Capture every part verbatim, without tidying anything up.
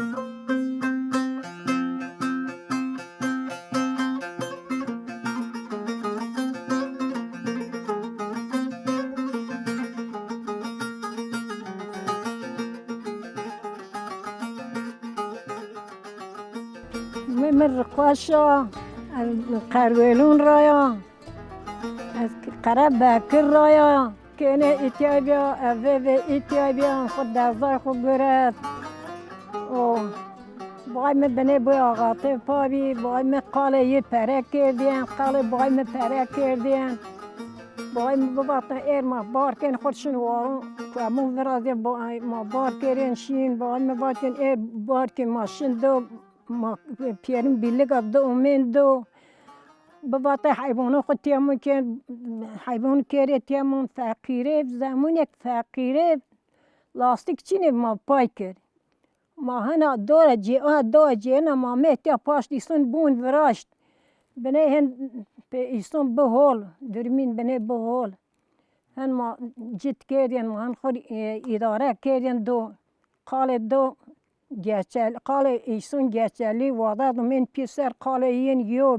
Mi, mi Riqweş a, ez Qerwêlûn ra ya, ez Qerebekir ra ya. Kênê îtya bîya, ez vê vê îtya bîya, xwu derzay xwu guret. O, bay mi binê boy axatê pa bî, bay mi qalê yê pere kerdîyen, qalê bay mi pere kerdîyen. Bay mi bivatin êr ma bar kên xwu şin waron, kuemûn virazê bay ma bar kerên şîn, bay mi vatên êr bar kên ma şin do, ma pîyerin bîliga do, umên do. Bivatê heywanê xwu têmûn kên, heywan kerê têmûn, feqîrê, zemûnek feqîrê, lastîk çinê ma pay kir. Ma hena dora cê, a dora cêna ma mê tê paşt îson bûn viraşt. Binê hin pê îson bi hol, durmîn binê bi hol. Hin ma cit kerdên, ma hin xwu, e, îdare kerdên do, qalê do, geçel, qalê îson geçelî, wada do mên pî ser qalê yên yo,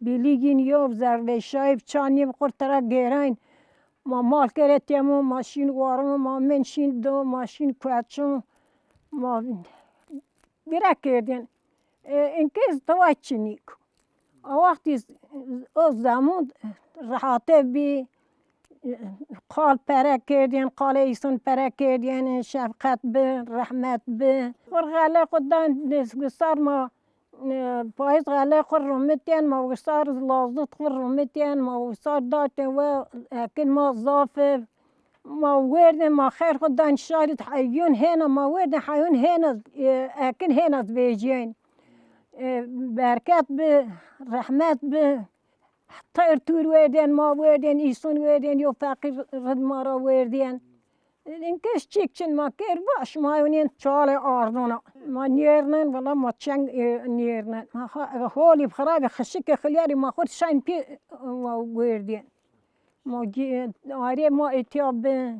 bîlîgîn yo, zervêşayî, çanî xwu tira gêrayn. Ma mal kerê têmûn, ma şîn waron, ma mên şîn do, ma şîn kueçûn, ma vire kerdên. E, inkê zî teway çinîk. A wextî z-, o zemûn rehate bî, qal pere kerdên, qalê îson pere kerdên, şefqet bi, rehmet bi. Xwir xelê xwu dan, wisar ma, e, payîz xelê xwu rumitên, ma wisar lazut xwu rumitên, ma wisar datên we, ekin ma zaf ib. Ma werdên, ma xêr xwu dan şarî, heyûn hêna, ma werdên heyûn hêna, e, ekin hêna vecîyên. E, berket bi, rehmet bi. Teyr tûr werdên, ma werdên, îson werdên, yo feqîr rid ma ra werdên. Inkê çîk çin ma kêr va, şima yonên çalê ardona. Ma nêrnen, wela ma çeng, e, nêrnen. Ma ha-, holî xirabî, xişikê xilyarî ma xwu şayn pî, e, ma werdên. Ma gi-, arê ma îtya bi.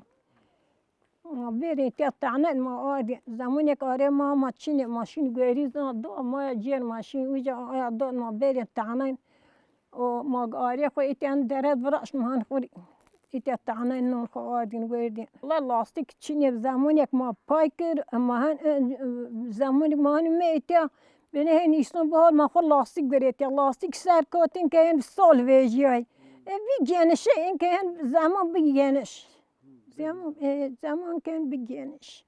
Ma bêrê îtya tehnen ma ardî. Zemunêk arê ma, ma çinê, ma şîn guerî zana do, ma ya cêr ma şîn uca, aya do ma bêrê tehnen. O ma arê xwu îtya dere viraşt, ma han xwu îtya tehnen non xwu ardîn werdîn. Wela lastîk çinê, zemunêk ma pay kir, ma hen, e, e, zemunêk ma hanî me îtya, binê hen îston bihol ma xwu lastîk guretîya. Lastîk ser kotin ke hen sol vejîyay. E, vî genişe, inkê hen zemun bi geniş. Zemun, e, zemun ken bi geniş.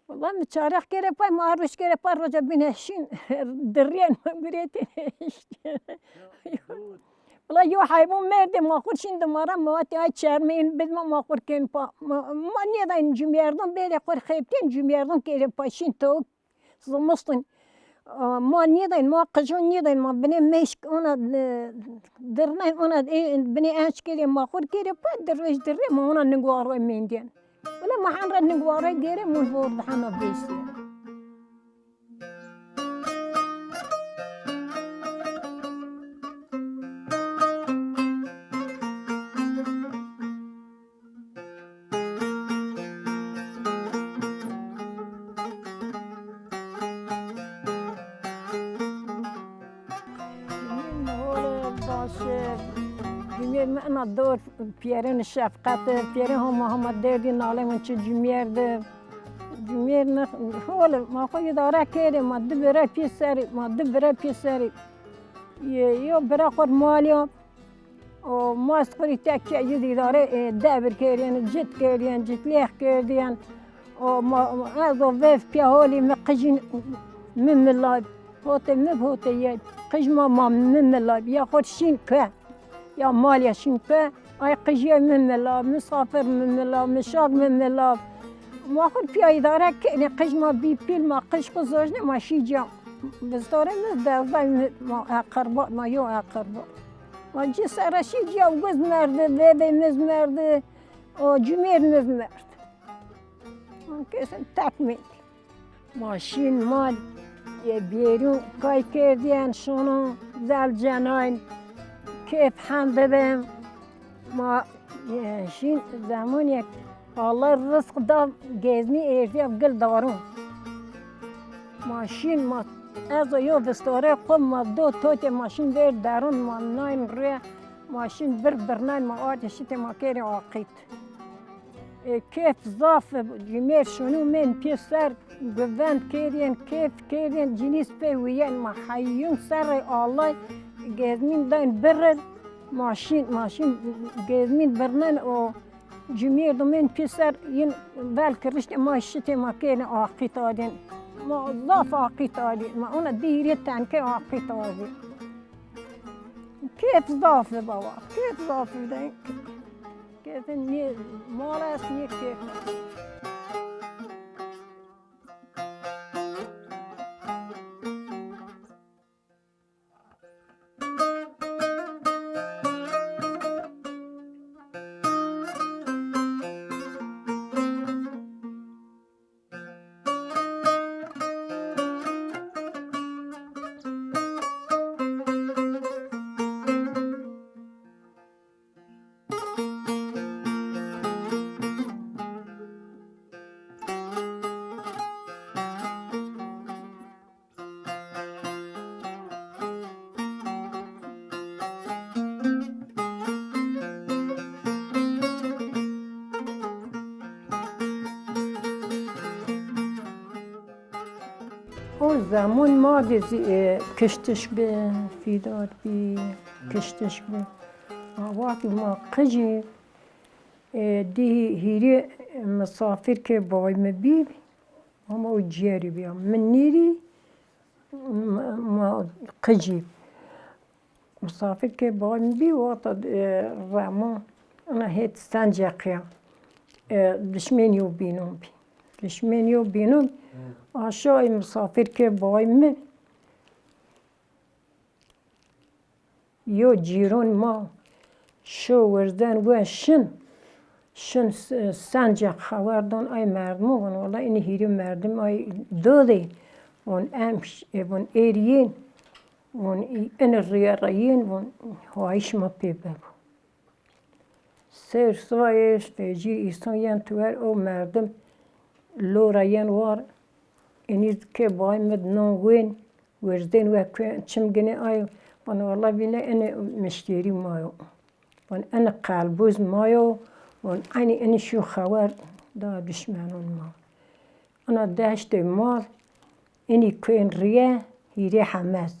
Wela mi çarex kere pay, ma roj kere pay, roja bîne şîn dirrîyen ma guretîne îşte. Wela yo heywan merdê ma xwu şîn di mara, ma vatê ay çermê în bid ma, ma xwu kên pa. Ma, ma nêdayn cumyerdon bêrê xwu xebtên, cumyerdon kere pay şîn tawuk. Zimistin, a, ma nêdayn, ma qijon nêdayn, ma binê meşk ona, e, dirnay ona, e, binê enç kerê ma xwu kerê pa, dirvej dirrê ma ona ningwaroy mendên. Wela ma hen ra ningwaroy gêrê, mun vor di hena vêsîya. Cumêr mi hole baş e. Cumêr mi ina dor piyerên şefqet e. Piyerên homa homa derdî nalê min çi cumêr de. Cumêr mi hole ma xo îdare kerê, ma di bira pî serî, ma di bira pî serî. Yo bira xo mal ya. O ma ez xwu rê tek ke, îdare, e, debir kerdîyen, cit kerdîyen, citlêx kerdîyen. O ma, ez o vef pîya holî mi qijîn mi milay, hotê mi hotê ye, qij ma, ma mi milay, ya xwu şîn ke, ya mal ya şîn ke, ay qijîye mi mila, misafir mi mila, mişak mi mila. Ma xwu pîya îdare kenê, qij ma bî pîl, ma qij xwu zojnê, ma şî ca. Bistorê mi derzay mi, ma eqirba, ma yo eqirba. Ma ci serre şî ca, wiz merdi, vêvê miz merdi, o cumêr miz merdi. Ma kesin tek mendî. Ma şîn ma, e, bêrûn kay kerdîyen, şono zel cenayn, kêf hende ben. Ma, e, şîn zemunêk Allah rizq da, geznî êrdîya gil darûn. Maşîn ma, ez û yo vistore xo ma do totê maşîn ver derin ma nayn rê, maşîn bir birnayn ma ardê şitê ma kerê aqît. E, kêf zaf, cimêr şunu men pê ser, guvend kêrên, kêf kêrên, cinîs pê wîyen ma heyûn serrê Allay gezmîn dayn birir, maşîn, maşîn gezmîn birnen o. Cimêrdo men pêser yin vel kiriştê ma şitê ma kêne aqît adên. Ma zaf aqît adên. Ma ona di hîrê tenke aqît adên. Kêf zaf e baba. Kêf zaf e de. Kêfin nê mal est nê kêf. O zemun ma de zî, e, kiştiş bi, fîdar bî, kiştiş bi. A wextî ma qicî, e, dî hîrê misafir ke bay mi bî, ama o cîyerî bîya. Mi nêrî, ma, ma qicî. Misafir ke bay mi bî, wexta, e, rema, ina hêt Senceqîya, e, dişmên yo bînon bî. Dişmên yo bînon, aşağı misafir ke bay mi, yo cîron ma, şo wirzen we şin, şin S-, Senceq xewer don ay merdimu, von wela ini hîrê merdim ay dodê, von em ş-, e, von êrîyên, von ini rîye ra yên, von hawayîş ma pê bebo. Sêr soyêş fecîr îson yen tuwer o merdim lora yen war, inî ke bay mi di non wên, wirzên we ke çim ginê ay, von wela vîne ini mişterî ma yo. Von ini qelbuz ma yo, von eynî ini şû xewer da dişmenon ma. Ina deştê mal, inî kuên rîye, hîrê hemez.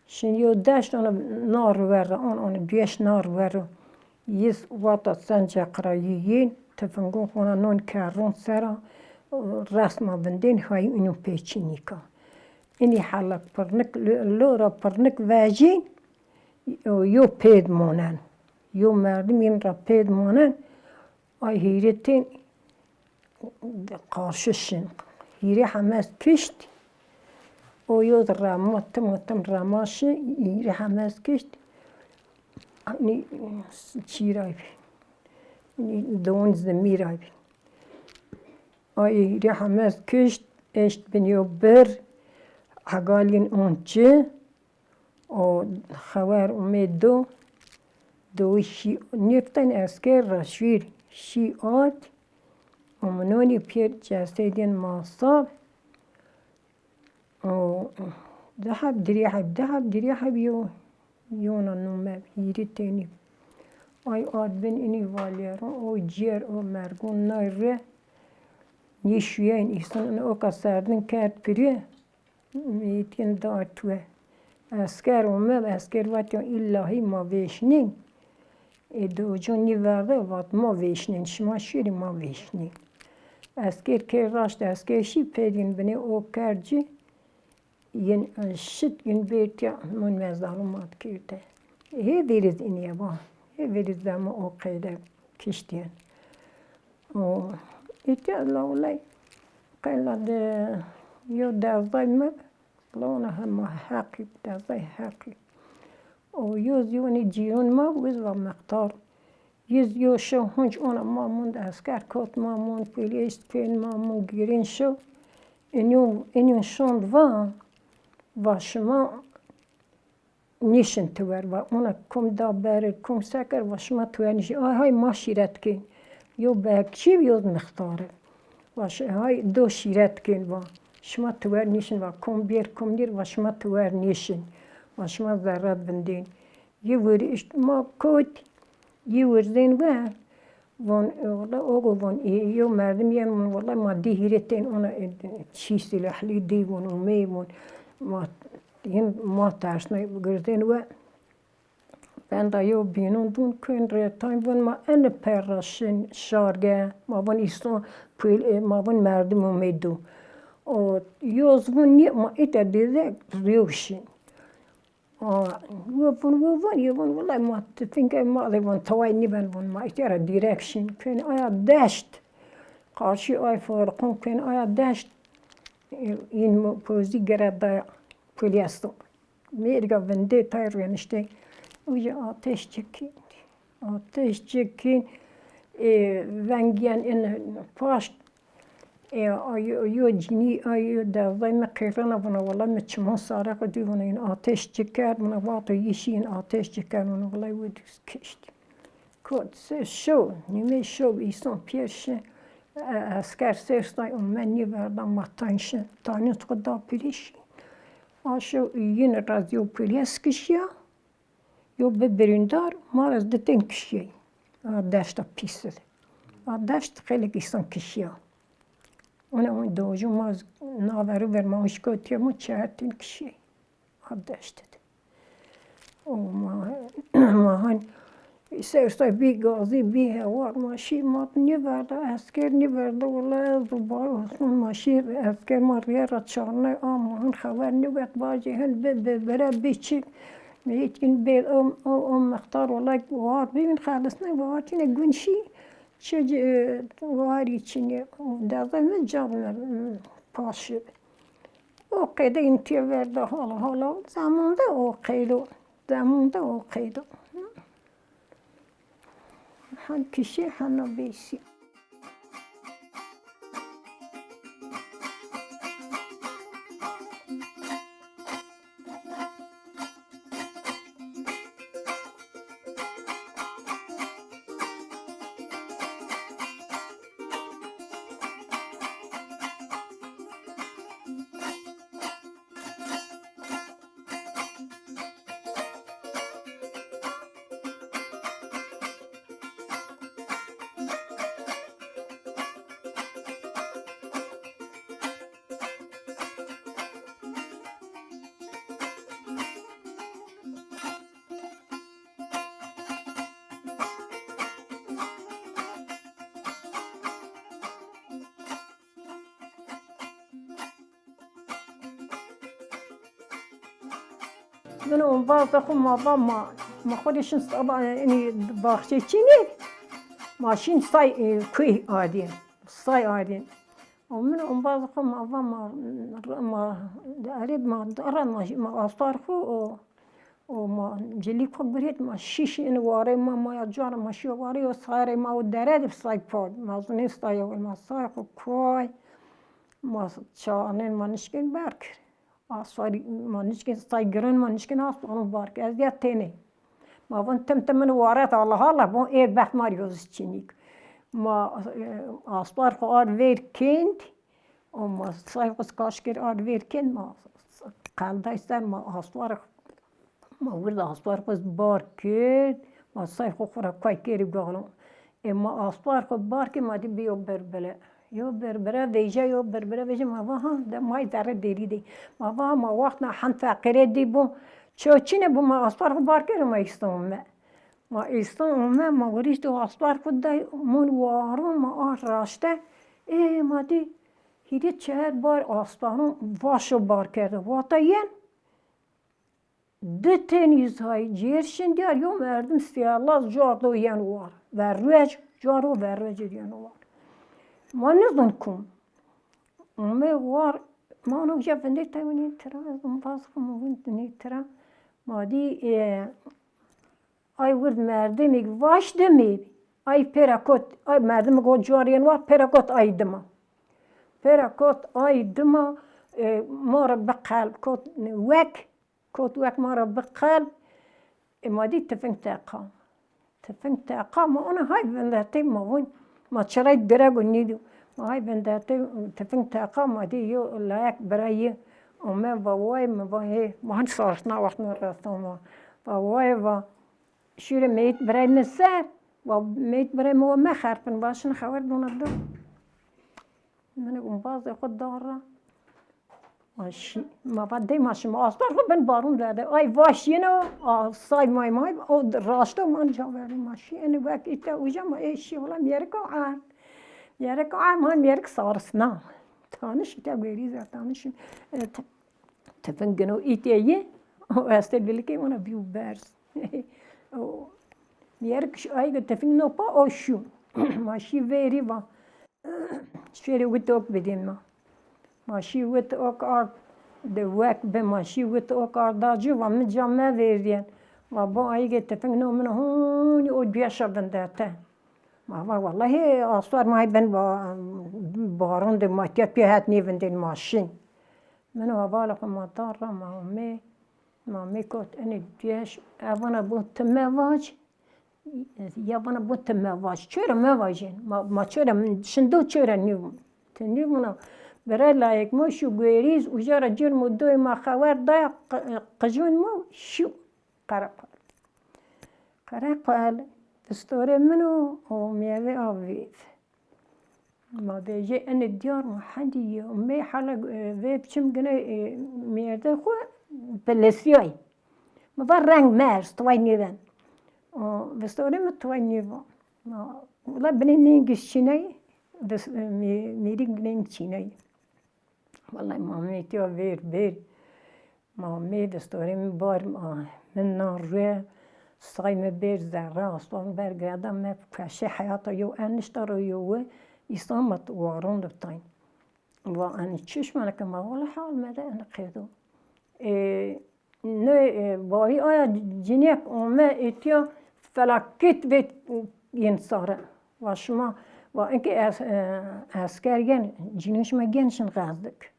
Şin yo deşt ona nar ver, on, on güeş nar ver. Yiz wata Senceq ra yî yîn, tifingon xona non kerron sera, resma vindên hay ino pêçînîka. Inî helek pirnik, lo-, lora pirnik vejîn, yo pêd monen. Yo merdim yin ra pêd monen. Ay hîrê tên qarşî şin. Hîrê hemez kişt. O yo rema, tim tim rema şi, hîrê hemez kişt. Ani çîray bî. Ani don zimîray bî. Ay hîrê hemez kişt, eşt bin yo bir. Hegalîn on çi. O xewer umê do, do şî nîften esker ra şîr şî ard. O minonî pêr cesedên ma sab. O di heb dirî heb, di heb dirî heb yo, yona nûme hîrî tenî. Ay ard bin inî valyeron, o ciyer, o mergun nay re. Nî şuyen îson oka serdin kerd pirî. Meyîtên da tuwe. Esker ome, esker vat ya îllahî ma vêşnên. Ê dewicon nîverde vat ma vêşnên, şima şêrî ma vêşnên. Esker kê raşt, esker şî pêdîn binê o kercî, yin şit yin bêrtîya min mezarû mat kerde. Hê vêrîz inîye va, hê vêrîz dema o qeyde kiştîyen. O, îtya lawlay qeyla de yo derzay mi, lawna hema heqî, derzay heqî. O, yoz yonî cîron ma, wiz va mextar. Yiz yo şew hunc ona ma mund esker kot ma mund, pêlêşt kên ma mund girên şew. Inyon, inyon şond va, va şima nîşin ti wer va. Ona kom da berir, kom seker va şima ti wer nîşin. Ay hay ma şîret kên. Yo bekçî, yo mixtari. Va şi-, hay do şîret kên va. Şima tiwer nêşin, va kom bêr kom nêr, va şima tiwer nêşin. Va şima zerre vindên. Yê wêrişt ma kot, yê wirzên we, von, wela ogo von, ê, yew merdim yen von, wela ma dê hîrê tên ona, ê, çî silahlı dê von, umey von. Ma, hin ma tersnay girdên we. Venda yew bînon dûn kên rê tayn vûn ma ene perra şin şarge, ma vûn îson pil, e, ma vûn merdim û medu. O yoz vûn nî ma îte dêze rêw şin. O, yo vûn, yo vûn, yo vûn, wulay ma tifinke ma de vûn, taway nîben vûn, ma îte ra dîrek şin. Kên aya deşt. Qarşî ay Farqon kên aya deşt. E, în pozî gere daya. Pil esto. Mêrga vindê tay rêniştê. Uca ateş çekîn. Ateş çekîn. E, vengîyen in paşt. E, ayo, yo cinî, ayo dezay mi qêrena vuna, wela mi çiman sare xo dî vuna, in ateş çeker, vuna, vato yî şî in ateş çeker, vuna, wela we duz kişt. Kot se şew, nîmey şew îson pîyer şi, e, esker ser stay û me nîverda ma tayn şi, taynûn xo da pîlî şî. A şew yin ra zî yew pîlî ez kişîya, yew bi birîndar, ma ra ez di tên kişîyey. A deşta pîs id. A deşt xeylêk îson kişîya. Ona on dojû ma z-, naverû ver ma uşkotîye ma çeher tên kişîyey. A deşt id. O ma, ma han ser say bî gazî, bî hewar, ma şî, ma nîverda, esker nîverda, wela ez û Bay Osman ma şî, esker ma rîye ra çarnay, a ma han xeber nîwet, vajê hin bi, bi, bire bî çi, mi hîç gin bê, o, o, o mextar wela war bî, min xelisnay, war çine gun şî, çi, e, warî çinî, dezay mi ca bime, paşi. O qeyde în tîye verda hala hala. Zemun de o qeydo. Zemun de o qeydo. Hen kişî hena bêsî. Min ombazda xo ma va ma, ma xo rê şin saba, inî baxçe çinî, ma şin say, e, kuy adî, say adî. O min ombazda xo ma va ma, ma, erê ma, dara ma, ma aspar xo, o, o ma cilî xo gurêt, ma şî şî inî warê ma, ma ya cara ma şî warê, o sarê ma o dere de say pa, ma zunê saya, ma say xo kuay, ma çanên ma nişkên berkir. Asparî ma nişkên say girin, ma nişkên asparon bar ke. Ez ya tênê. Ma von tim tim min waret Allah Allah, von ê bext ma rî yoz çinîk. Ma, e, aspar xo ar vêr kênd, o ma say xo kaş kir ar vêr kênd, ma qelday ser ma aspar, ma wirda aspar xo bar kir, ma say xo xo ra kay kêrî gano. Ê ma aspar xo bar kir, ma dî bî yo berbile. Yo berbire vêje, yo berbire vêje, ma va ha, de may zerre dêrî de. Ma va ha, ma wextna hend feqîrê dî bo. Ço çine bo, ma aspar xo bar kir, ma îston ome. Ma îston ome, ma wirîşt o aspar xo day, mon waro, ma a raşte. Ê ma dî hîrê çeher bar asparon vaşo bar kerdo. Wata yen. Di tenî zay cêr şindîyar, yo merdim sîyalaz cuar do yen war. Verruec, cuar o verruec yen war. Ma nizon kum. Ome war, ma ona uca vindê tewinî tira, ez ombaz xo ma vind nê tira. Ma dî, e, ay wird merdimî vaş dimî. Ay pêra kot, ay merdimî go cuar yen war, pêra kot ay dima. Pêra kot ay dima, e, ma ra biqel kot wek. Kot wek ma ra biqel, e, ma dî tifing teqa. Tifing teqa, ma ona hay vindertey ma vûn. Ma çiray dirego nîdî. Ay bendete tifing teqa ma dî yo layek birayî ome va way mi va hê ma hin sarsna wext mi restan va. Va way va şûrê meyit birey mi ser va meyit birey mi wa mexerpin va şin xewer dona do. Min umbazê xo dara. Ma şî, ma va dey ma şima astar xo bin barûn verde. Ay vaş yeno, a, say may may, o raşto man ca verdi ma şî. Eni wek îte uca ma ê şî ola miyeriko ard. Miyeriko ard, ma miyerik sarisna. Tanış îte guerî zer tanış. E, te-, tefin gino îte ye, o este bilikê ona biyo berz. O, miyerik şi, ay tefin no pa o şû. Ma şî verî va. Şêrê wit ok bidîn ma. Ma şî wit ok ard de wek bi ma şî wit ok ard da ci va mi ca me verdîyen. Va bo ayîgê tifing no min honî o güeşa vinderte. Ma va wellahî aswar ma ben ba-, baron de ma tiya pê het nêvindên ma şîn. Min va vala xwe ma dar ra ma amê. Ma mê kot enê güeş evana bo ti me vac. Ya vana bo ti me vaj, çora me vajên. Ma, ma çora min şindo çora nîvûn. Ti nîvûna bire layek ma şû guerîz, uca ra cirm û doyê ma xewer daya qi-, qijûn ma şû Qereqal. Qereqal, vistorê min o, o miyevê a vêv. Ma vejê enê diyar ma hendî yo. Mê hala, e, vê biçim gine, e, mêrdê xwu pilisiyay. Mi va reng merz, tuway nêven. O, vistorê mi tuway nêva. Ma, wila binê nêngî çînay, vis-, e, mê-, mêrî nêng çînay. Wellay ma mê tiya vêr, vêr. Ma mê vistorê mi bar, ma, min na rue, say mi bêr zerre, aslan ber gireda me kueşê heyata yo en nişta ro yo we, îslam ma waron do tayn. Va enî çiş mene ke ma wele hal me de enî qeydo. E, ne, e, bavî aya cinîyek ome etiya felaket ve yin sare. Va şima, va enke es-, e, esker gen, cinî şima gen şin Xezdik.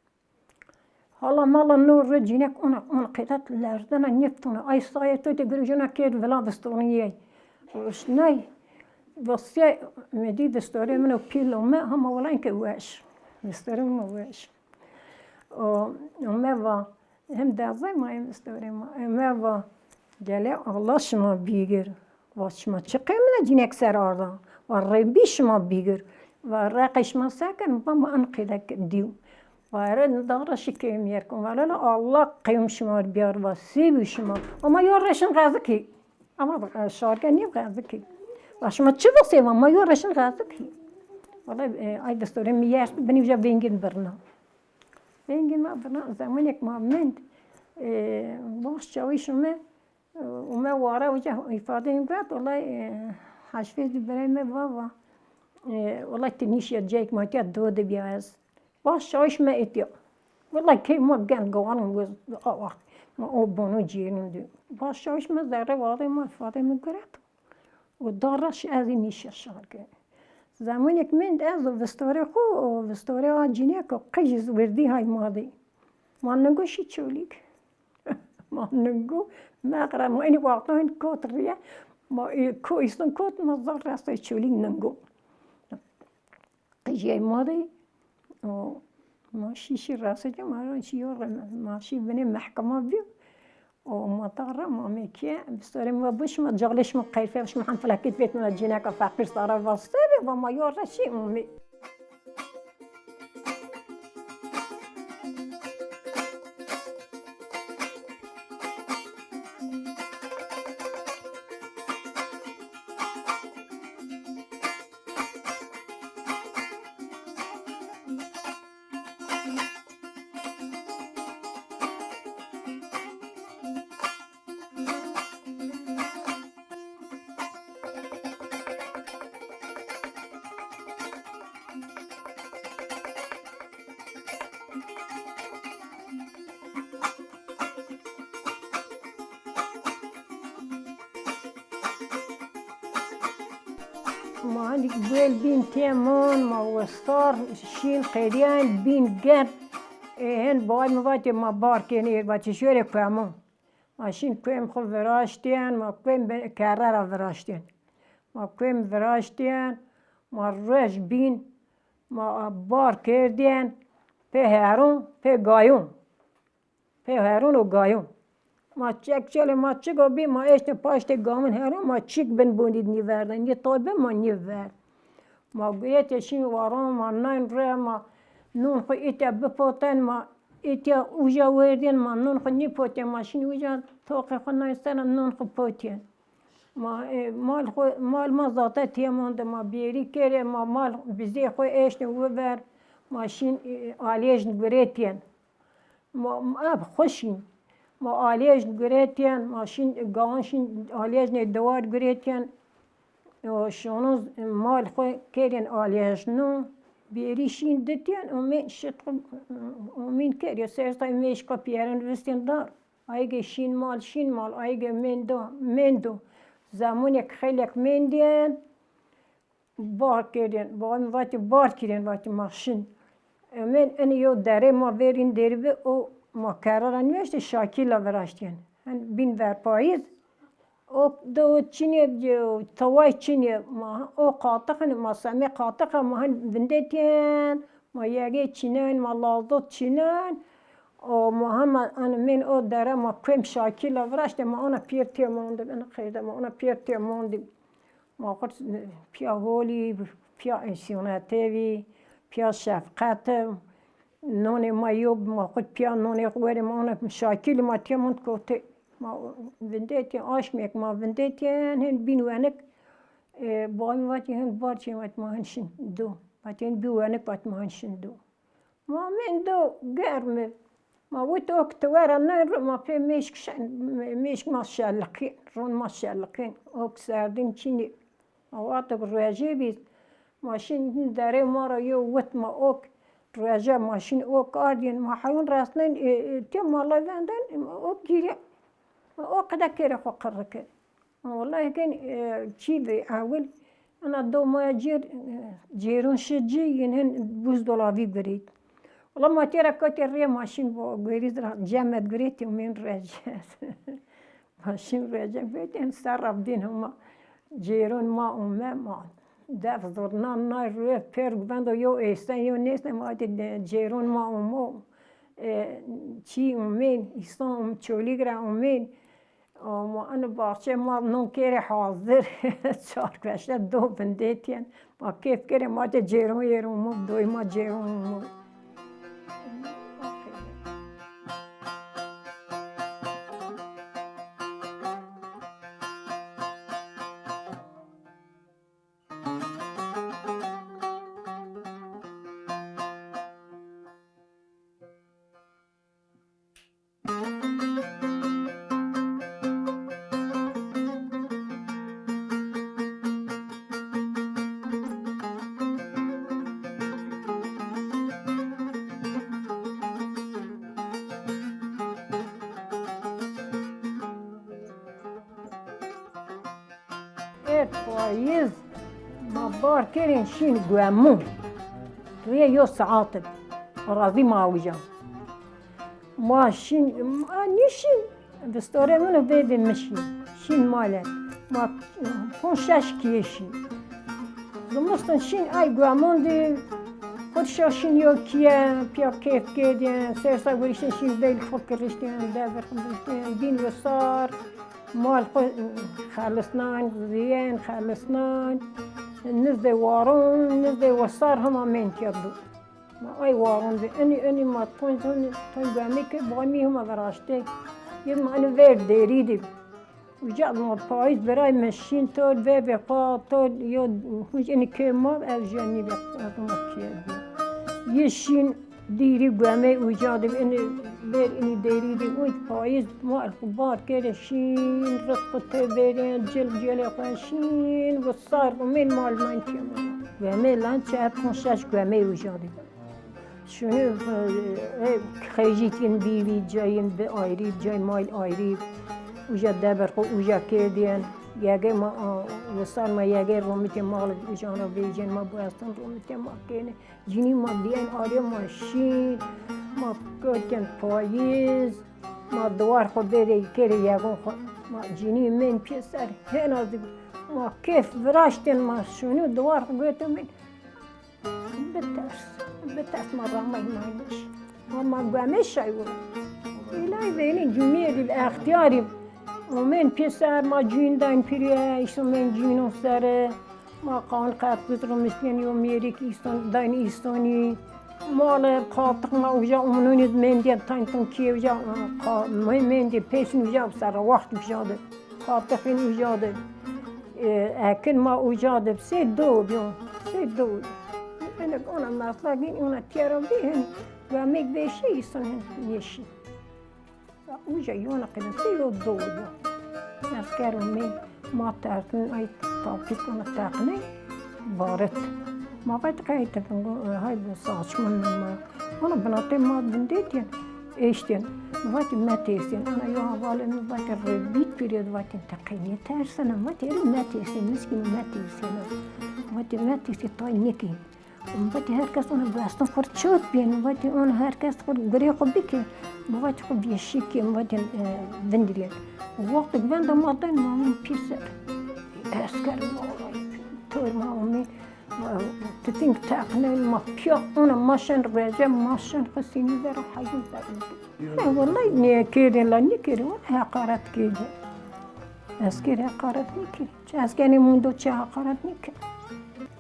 Hala mala no ri cinîyek ona, ona qeydet lerzena nêftona. Ay saye to de girujuna kêr vila vistonîyey. Ruşnay, vasye, mi dî vistorê min o pîl ome, hama wela enke weş. Vistorê min o weş. O, ome va, hem dezay ma hem vistorê ma. Ome va, gele Allah şima bîgir. Va şima çi qey min a cînek ser arda? Va Rebbî şima bîgir. Va reqê şima se ken? Va ma en qeyde dîw. Va ere dara şi kêm yer kon. Va lala Allah qeyum şima biyar va sêbî şima. Ama yo reşin qezikî. Ama va, e, şarke nî qezikî. Va şima çi va sê va ma yo reşin qezikî. Wala, e, ay vistorê mi yers binî uca vengin birna. Vengin ma birna, zemanek ma mend. E, baş çawî şime, e, ume ware uca îfadeyên got, wala, e, Haşfê zî birey me va va. E, wala ti nîşiya cayek ma tiya do de biya ez. Baş çawî şime etiya. Wala key ma gen gawan wez a waxt. Ma o bono cêrûn de. Baş çawî şime zerre wade ma îfadeyê mi guret. Û da reş ez ê nîşe şarke. Zemanek mend ez û vistorê xwu û vistorê a cîneko qij iz wirdî hay ma dî. Ma ningo şî Çolîg. Ma ningo meqre ma enî wextan kot rîye. Ma, e, ko îston kot ma zaf restay Çolîg ningo. Qijê ma de, o, ma şî, şî resê de ma ra şî yo re, ma şî binê mehkema bî. O ma da ra ma mê kî, bistorê mi va bu şima calê şima qeyfê şima hem felakît vet ma cîneka feqîr sara va se bî, va ma yo re şî umî. Ma hanî guel bîn têmon, ma westar şîn qedîyan bîn gerd. E, hen bay mi vatê ma bar kenê, vatê şorê kuemo. Ma şîn kuem xo viraştîyen, ma kuem be-, kerre ra viraştîyen. Ma kuem viraştîyen, ma ruej bîn. Ma bar kerdîyen pê herûn, pê gayûn. Pê herûn û gayûn. Ma çek çelê ma çigo bî, ma eştên paştê gamûn herûn, ma çik bin bonî nîverdên. Nî toy bin ma nîverd. Ma guretê şîn waron, ma nayn re, ma nûn xwu îtya bipotên, ma îtya uja werdên, ma nûn xwu nîpotên, ma şîn uja toqê xwu nayn ser, nûn xwu potên. Ma, e, mal xwu, mal ma zate têmon de, ma bêrî kerê, ma mal bizê xwu eştên wiver, ma şîn, e, alêjn guretên. Ma, ma ev xwu şîn. Ma alêjn guretên, ma şîn, gawan şîn alêjnê dewar guretên. O şono mal xwu kerên alêjno, bêrî şîn ditên, omên şit xwu, omên kerê, ser tay mêşka pîyerin vistên dar. Ayge şîn mal, şîn mal, ayge mendo, mendo. Zemunêk xeylek mendên, bar kerdên, ba-, vatî bar kerdên, vatî ma şin. Emên enê yo derê ma verîn derî bi, o ma kerra ra nêeştê, şakîla viraştên. Hen bîn ver payîz, o de o çinê, taway çinê, ma o qatixin, ma semê qatixa ma hen vindetên, ma yegê çînen, ma lazot çînen. O ma hema, enê mên o dere ma kuem şakîla viraştê, ma ona pîyer têmondî, enê qeyde ma ona pîyer têmondî. Ma xwu piya holî, piya însîyonete vî, piya şefqete. Nonê ma yo, ma xwu piya nonê xwu werê ma ona şakîlî ma têmond kotê. Ma vindetên, aşmêk ma vindetên, hin bîn wenik, e, bayî vatî hin bar çê vat ma hin şin do. Vatî hin bî wenik vat ma hin şin do. Ma mendo germ ib. Ma wit ok ti wera nayn ro ma pê mêşk şen, mêşk ma şeliqîn, ron ma şeliqîn. Ok serdîn çinî. Ma wexto ke ruejê bî, ma şin derê ma ra yo wit ma ok. Rueje ma şin ok ardîn, ma heywan resnên, e, e, tê mala venden, e, ma ok gîrî. Ma o qede kerê xwu qirri kir. Wellahî gen, e, çî bi ewil, ina do maya cêr, e, cêrûn şi ci, yin hin buzdolabî girêt. Wella ma têra kotê rê ma şin bo guerîz ra cemed girêtî û mên recet. Ma şin recet, bêtên ser ra bidîn hema cêrûn ma ûme, ma def zurnan nay rûye pêr guvendo yo êsten yo nêsten, ma de cêrûn ma ûmo, e, çî ûmên, îsan ûm, çolîg ra ûmên. Ama eno baxçe ma non kerê hazir. Çar kueşte do vindetîyen. Ma kêf kerê ma de cêron yêron mo, doy ma cêron mo. Ê payîz ma bar kerên şîn guemûn. Rê yo saet ib. Razî ma uca. Ma şîn, ma nîşîn. Vistorê min û vêvê min şîn. Şîn male. Ma ponc şeş kîye şîn. Zimiston şîn ay guemûn dî. Xwu şo şîn yo kîye, pîya kêf kerdîyen. Sersa gurîşên şîn beyl xwu kiriştîyen, devir xwu kiriştîyen. Bîn wisar. Mal xwu xelisnan, zîyen xelisnan, nizdê waron, nizdê wisar hema mên kerdo. Ma ay waron de, enî, enî ma ton, ton, ton guemê ke bamî hema viraştê. Yê ma enî ver derî de. Uca ma payîz biray mi şîn to, vevê xo to, yo, hunc enî kê ma, ev jenî ve, ev ma kê. Yê şîn, Dîrî guemey uca de, inî ver, inî derî de, uc payîz, mal xwu bar kerê şîn, rizq xwu tê verên, cil cilê xwu şîn, wisar umên mal nan kêma. Guemey lan çar ponc şeş guemey uca de. Şunu, e, e, xeyjît in bî, bî cayên bi ayrî, cay mal ayrî. Uca dever xwu uca kerdîyen. Yegê ma, a, wisar ma yegê romitê mal uca ra vecên ma bu estan romitê ma kêne. Cinî ma dîyen arê ma şîn, ma kotên payîz, ma diwar xwu bêrê kerê yegon xwu. Ma cinî mên pêser hêna zî ma kêf viraştên ma şûnû diwar xwu gotin mên. Bi Ters. Bi ters ma ramay naymış. Ama guemê şey bu. Bilay beni cumiyeli extiyarî. Omen pêser ma cûn dayn pîrîye, îşte men cûno sere. Ma qan qet biz rumisken yo mêrik îston dayn îstonî. Male qatiq ma uca onunî mendîye tayn tin kîye uca, qa-, me-, mendî pêsin uca sere waxt uca de. Qatiqin uca de. E, ekin ma uca de. Sê do biyo. Sê do. Ene ona meslagin ona tiyara bihên. Guemêk vêşî îson hin yeşî. Uca yona qedesê yo do yo. Esker û mê ma tersin ay tapîk ona teqnê varet. Ma vet qey tefin go, e, hay bu saçma ma. Ona binatê ma dindêtyen, eştyen. Vatî metêrsên. Ona yo havale mi vatî rebît pîrê vatî te qey nêtersena. Vatî erê metêrsên, miskîn metêrsên. Vatî metêrsên tay nêkî. Vatî her kes ona guestin xwu rê çewt bîyên, vatî ona her kes xwu rê gurê xwu bikê, vatî xwu vêşî kê, vatî, e, vindilên. Wextêk venda ma dayn ma min pîr ser. Esker ma, tor ma omê, e, titing teqnên ma pîya ona ma şen rece, ma şen xwu sînî ver û heywan ver. E, wellay nêkerdên la nêkerdên, wellay heqaret kerdên. Esker heqaret nêkerdên. Çi eskerê mundo çi heqaret nêkerdên.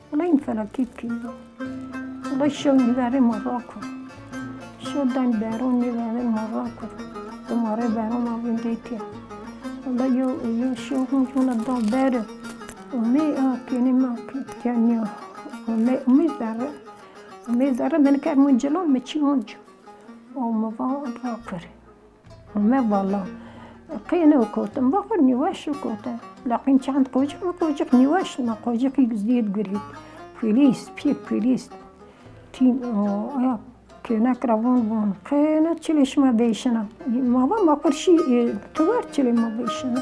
Wela în felakît kî. Wela şew nîverê ma rako. Şew dayn beron nîverê ma rako. Dimarê beron ma vindêtî. Wela yo, yo şew hûn jona da beri. Umê a kênê ma kî kenî. Umê, umê zerre. Umê zerre beni ker min cilan mi çî onc. O mi va rakir. Heme vala. Qey ene kotin, baxir nîweş kote. Laqîn çend qocik mi qocik nîweş, ma qocik zîyed gurî. Polîs, pî polîs. Tî, o, aya, kênek ra von von. Qey ene çilê şima veyşina. Ma va ma qir şî, e, tu ver çilê ma veyşina.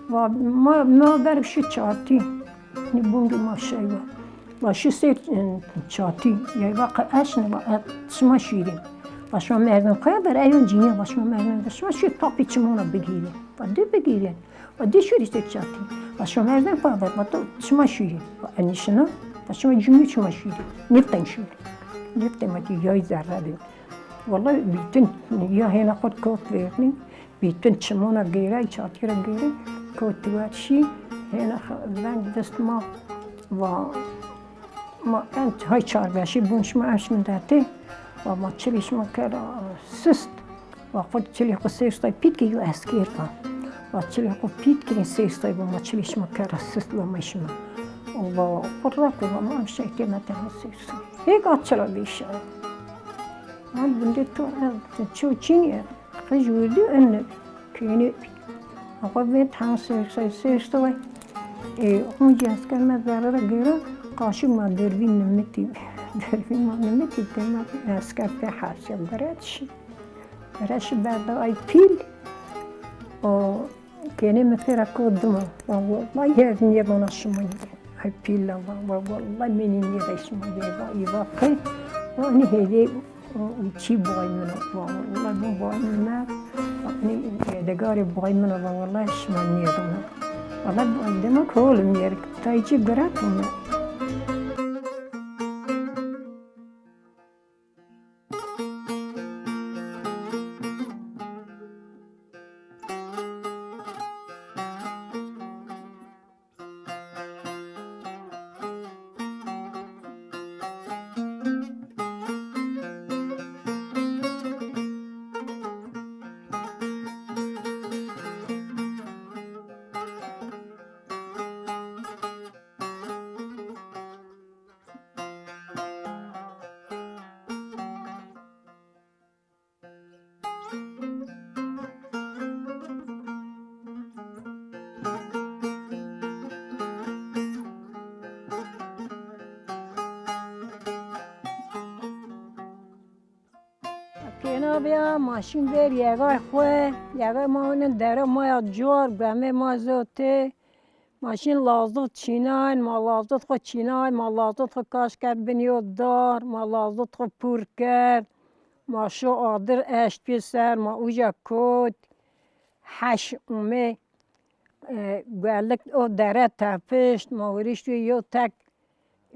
Va ma, ma ver şî çatî. Nî bungê ma şey va. Va şî sêr, e, çatî. Yay va qe eşne va, e, şima şîrîn. Va şima merdin xo ver, eyon cînî va şima merdin ver. Şima şî tapî çimona bigîrîn. Va di bigîrîn. Va di şûrî sêr çatî. Va şima merdin xo ver, va to şima şîrîn. Va enî şina, va şima cûnî şima şîrîn. Nîftên şûrîn. Nîftên ma kî yay zerre bî. Wellay bîtin ya hêna xo kot vêrnî. Bîtin çimona gêrey, çatî ra gêrey, kotî wer şî, hêna veng dest ma, va, ma en hay çar beşî bûn şima eş min detê, va ma çilî şima kera sist, va xo çilî xo sêr say pît kî yo esker va. Va çilî xo pît kî sêr say va ma çilî şima kera sist va ma şima. Va xo ra ko va ma em şey kê me te sêr say. Hêga çira vêşa. Ay binde to ez ço çînî. Qij wurdî ene kênê. Axa vê than sêr say sêr say. E, onca esker me zerre ra gêra, qaşî ma dervî nimitî. Dervî ma nimitî, dema esker pê hesya guret şî. Guret şî berda ay pîl. O, kênê mi pêra ko dima. Va wellay her nîye vana şima nîye. Ay pîla va, va wellay mi nîye de şima nîye va. Î va qey. Va nî hêdê. Çî bay min o, wellay bu bay min o. Nî, e, degarê bay min o, wellay şima nêdona. Wellay demek oğlum yer, tay çî guret mi. Pêna bîya, ma şîn ver yegay xwu, yegay ma ûnî dere ma ya cuar, guemê ma zotê. Ma şîn lazut çînayn, ma lazut xwu çînayn, ma lazut xwu kaş kerd binî yo dar, ma lazut xwu pûr kerd. Ma şo adir eşt pê ser, ma uca kot. Heş umê, e, guelik o dere tepişt, ma wirîşt wê yo tek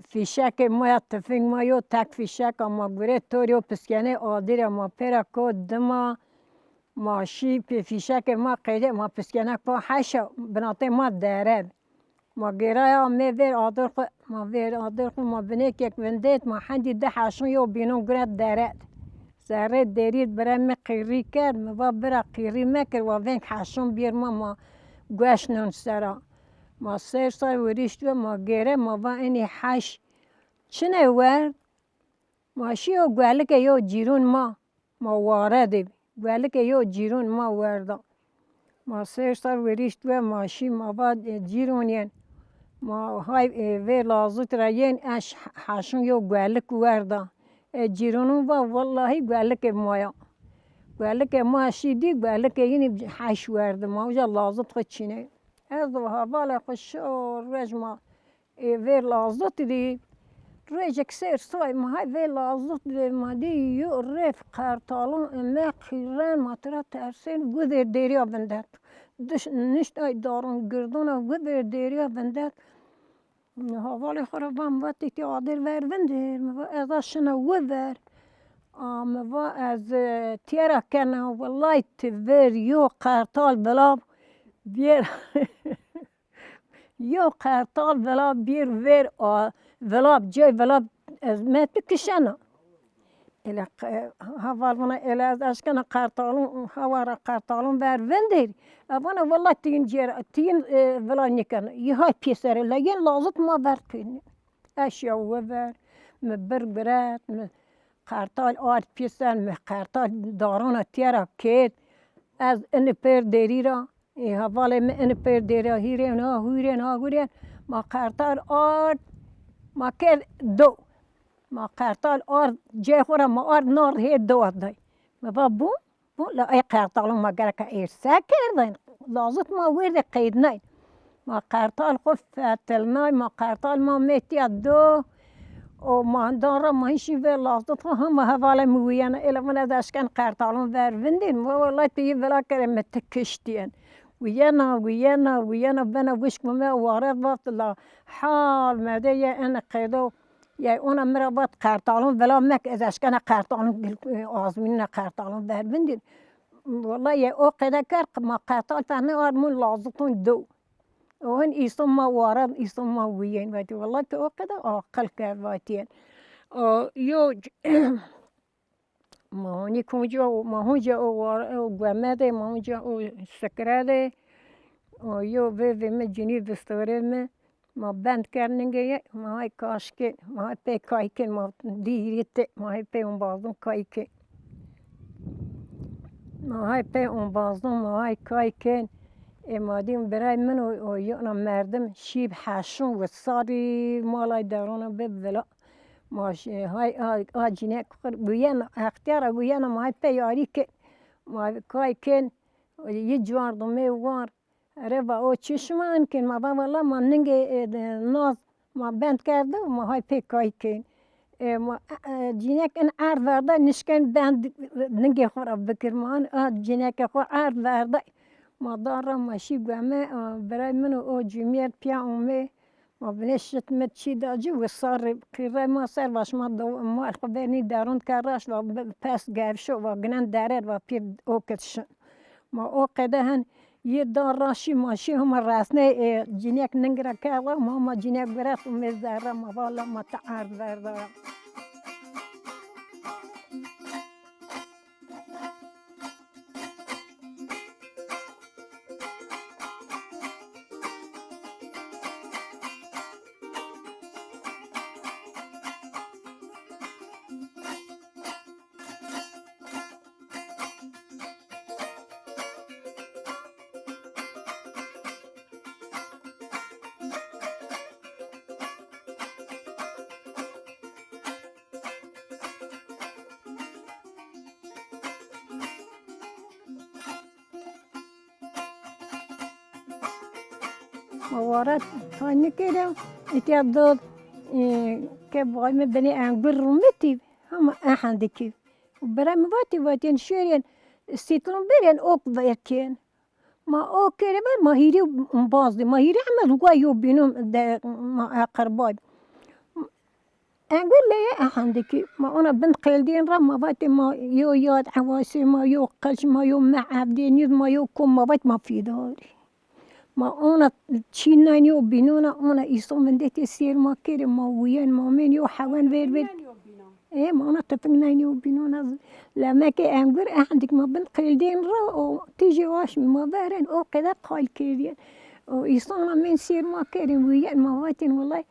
Fîşekê ma ya, tifing ma yo tek fîşek a, ma gurê torî yo piskenê adî ra ma pê ra kot dima, ma şî pê fîşekê ma qeyde, ma piskenek pa heşa, binatê ma dere. Ma gêraya mê vêr adir xwu, ma vêr adir xwu, ma binêkêk vindêt, ma hendî di heşûn yo bînûn guret dere. Zerrê derî bira mi qîrî kerd, mi va bira qîrî mekir, wa veng heşûn bîr ma, ma gueş nûn sera. Ma sêr ser wirîşt ve, ma gêre, ma va enî heş çinê werd? Ma şîyo guelikê yo cîrûn ma, ma ware de bî. Guelikê yo cîrûn ma werda. Ma sêr ser wirîşt ve, ma şî, ma va, e, cîrûn yên. Ma hay, e, vê lazut ra yên, eş heşûn yo guelik werda. E, cîrûnûn va, wellahî guelikê ma ya. Guelikê ma şî dî, guelikê yînî heş werdi. Ma uca lazut xwu çînê. Ez û hevalê xwu şor ruej ma, ê, vêr lazut dî. Ruejêk sêr soy ma hay vê lazut dî, ma dî yo rêf qertalûn eme qîren, ma tira tersên, guvêr dêrîya vindet. Diş, nişt ay darûn girdûna guvêr dêrîya vindet. Hevalê xwu ra va, mi va ti, ti adir ver vindir. Mi va ez a şina wi ver. A, mi va ez, e, tîyera kena, wellay ti ver yo qertal vilav bîyer. Yo qertal vilav bîr ver a, vilav, cey vilav ez me ti kişena. Ele qe-, heval vana, ele ez eşkena qertalûn, hewa ra qertalûn ver vindir. E vana, wellay ti yin cêr, ti yin, e, vilav nîkena. Yi hay pêsere, la yin lazut ma ver kîn. Eşya wi ver, mi bir guret, mi qertal ard pêser, mi qertal darûna tîyera kêt. Ez ini pêr dêrî ra, ê, hevalê mi ini pêr dêrî ra, hîrên ha, hûrên ha, hûrên. Ma qertal ard, ma kerd do. Ma qertal ard, cê xwu ra ma ard nard hê do day. Mi va bû, bû, la ey qertalûn ma gereka êr se kerdên. Lazut ma wêrdê qeydnay. Ma qertal xwu fetilnay, ma qertal ma metiya do. O ma dan ra ma hîşî vê lazut xwu hema hevalê mi wîyena. Êla vana ez eşken qertalûn ver vindîn. Ma wellay ti yi vila kerê mi ti kiştîyen. Wîyena, wîyena, wîyena, bena wişk mi me ware vat la hal mede ye ene qeydo. Yay ona mi ra vat qertalûn vila mek, ez eşkena qertalûn gil-, e, azmînîna qertalûn ver vindîn. Wellay yay o qede kerd, ma qertal fehme ard mûn lazutûn do. O hin îson ma ware, îson ma wîyên vatî. Wellay ti o qede aqil kerd vatîyen. O yo Ma honî kunca o, ma honca o war, o gueme de, ma honca o sikre de. O yo vêvê mi, cinî vistorê mi, ma bend kerd ningê ye, ma hay kaş kên, ma hay pê kay kên, ma dî hîrê te, ma hay pê ombazon kay kên. Ma hay pê ombazon, ma hay kay kên. Ê ma dîm birey min o, o yona merdim şîb heşûn wi sarî malay derûna bi vila. Ma şî, hay, a, a cînek xwu guyena, extîyara guyena, ma hay pey arî kên, ma kay kên, yi cuardo mê war. Ere va o çi şima in kên? Ma va wela ma ningê, e, de, naz ma bend kerdo, ma hay pê kay kên. E, ma, e, e, cînek in erd verda, nişken bend ningê xwu ra bikir. Ma in a cîneke xwu erd verda. Ma da ra ma şî gueme, e, birey min o, o cumîyet pîya ome. Ma binê şit mi çî da ci, wisar rê qîrey ma ser va şima do-, mal xwu vernî derûn ke raşt va bi-, pes gevşo va ginen derer va pîr o kit şin. Ma o qede hen yê da ra şî, ma şî hema resney, e, cînek ning ra kerda, ma hema cînek guret û mê zerre ma va la ma ti erd verda ya. Ma ware tay nikêre, îtya do, e, ke bay mi binê engur rûmetî, hema ehendikî. Bira mi vatî, vatîyen şêrên, sîtlon berên, ok vekên. Ma o kerê ver, ma hîrê umbaz dî. Ma hîrê heme ruga yo bînû de ma eqerbay. Engul leye ehendikî. Ma ona bin qeldîn ra ma vatê ma yo yad ewasê ma, yo qij ma, yo me evdê nîz ma, yo kom ma vat ma fîdarî. Ma ona çî naynî yo bînona, ona îson vindetê sêr ma kerê, ma wîyen, ma mên yo hewen ver ver. E, ma ona tefing naynî yo bînona. Lemekê engur ehendik ma bin qeldên ra o tijê waşmî ma veren o qede qal kerdîyen. O îsona mên sêr ma kerên, wîyen ma vatên wilay.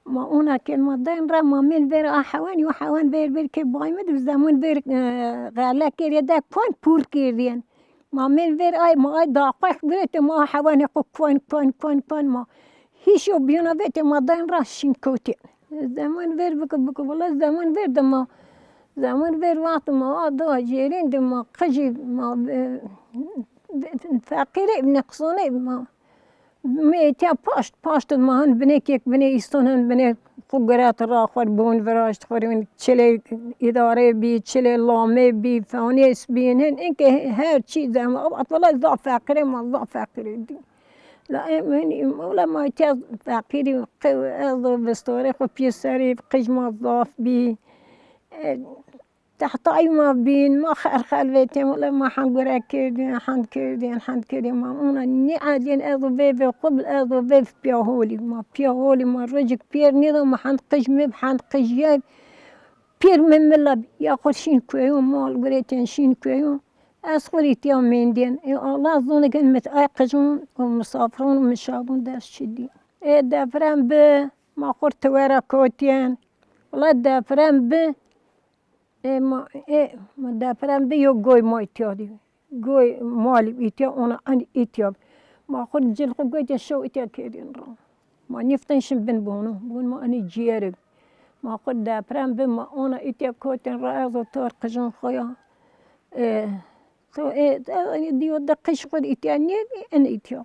Ma ona ken ma dayn ra ma mên ver a hewen, yo hewen ver ver ke bay mi di zemun ver, e, xele kerê de kuan pûr kerdîyen. Ma mên ver ay, ma ay daqex girete, ma hewanê xo kuan, kuan, kuan, kuan ma. Hîş yo bîyona vete ma dayn ra şîn kewtê. Zemun ver bike, bike, wela zemun ver de ma. Zemun ver wextê ma a da jêrên de ma qijî ma, e, feqîrê, neqsonê ma. Mi etiya paşt, paşt ma hin binê kek, binê îston hin binê xo guret ra xwer bûn viraşt xwerîn, çilê îdare bî, çilê lame bî, fanês bî, hin inke her çî zema, at wela zaf feqîrê ma, zaf feqîrê dî. La em, em, wela ma etiya feqîrî, qew ez do vistorê xo pî serî, qij ma zaf bî. E, Tehtayî ma bîn, ma xerxel vetên, wele ma hend gure kerdîn, hend kerdîn, hend kerdîn. Ma ona nêedîn ez û vêvê xwu bi, ez û vêv pîya holî. Ma pîya holî, ma rojik pîyer nêda, ma hend qij mi bi, hend qij yev. Pîyer mi mila bi. Ya xwu şîn kueyon, mal guretên şîn kueyon. Ez xwu rî tîya mendên. Ê Allah zone gen mit ay qijon û misafiron û mişabon dest çi dî. Ê deprem bi, ma xwu tiwera kotîyen. Wela deprem bi, Ê ma, ê ma deprem bi yo goy ma îtya dî. Goy malî îtya, ona en îtya. Ma xwu cil xwu goy de şew îtya kerdîn ra. Ma nîftin şin bin bono. Bon ma enî cîyerê. Ma xwu deprem bi ma ona îtya kotin ra ez û tor qijin xwu ya. Ê, To, e, e, diyo de qij xwu îtya nêbî, en îtya.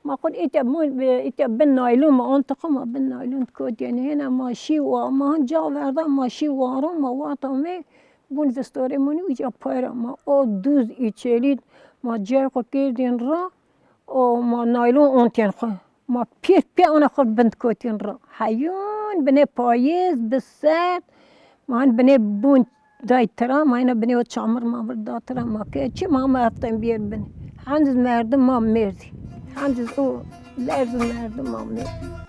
Ma xwu îtya, mon, e, îtya bin naylon ma, on tixo ma bin naylon kotîyen. Hêna ma şî wa, ma hin ca verda, ma şî waron, ma wata me, bun vistorê moni uca payra ma. O duz îçelî, ma cay xwu kerdîn ra, o ma naylon ontên xwu. Ma pêr pê ona xwu bind kotîn ra. Heyon binê payêz, bi serd, ma hin binê bun day tira, ma hina binê o çamir mamir da tira, ma ke çi ma ma eften bîyer bin. Hendiz merdim ma merdî. Hendiz o lerz merdim ma merdî.